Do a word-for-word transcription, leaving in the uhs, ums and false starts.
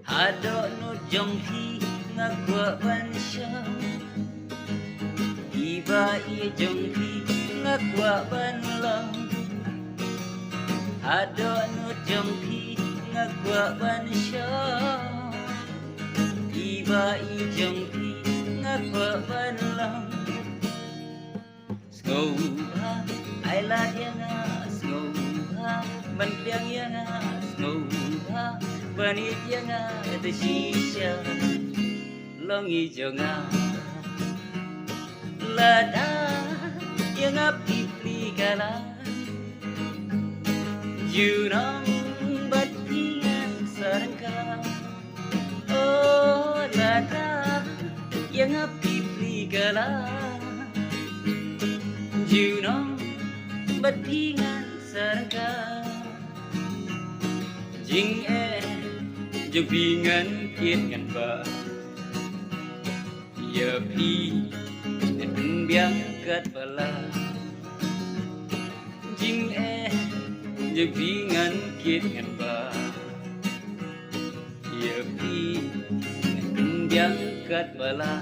Hadoh nud jong phi nga kwah ban shong, i ba i jong phi nga kwah ban long. Hadoh nud jong phi nga kwah ban shong, i ba i jong phi nga kwah ban long. Sngewbha ai lad ïa nga, sngewbha ban pdiang ïa nga, sngewbha ban ïeit ïa nga te shisha. Long i jong nga, lada ïa nga phi plie ka lad, junom bad phi ngan sa ryngkat. Oh, lada ïa nga phi plie ka lad, junom bad phi ngan sa ryngkat. Jingeh jong phi ngan kit ngan bah, ïa phi ngan pynbiang katba lah. Jingeh jong phi ngan kit ngan bah, ïa phi ngan pynbiang katba lah.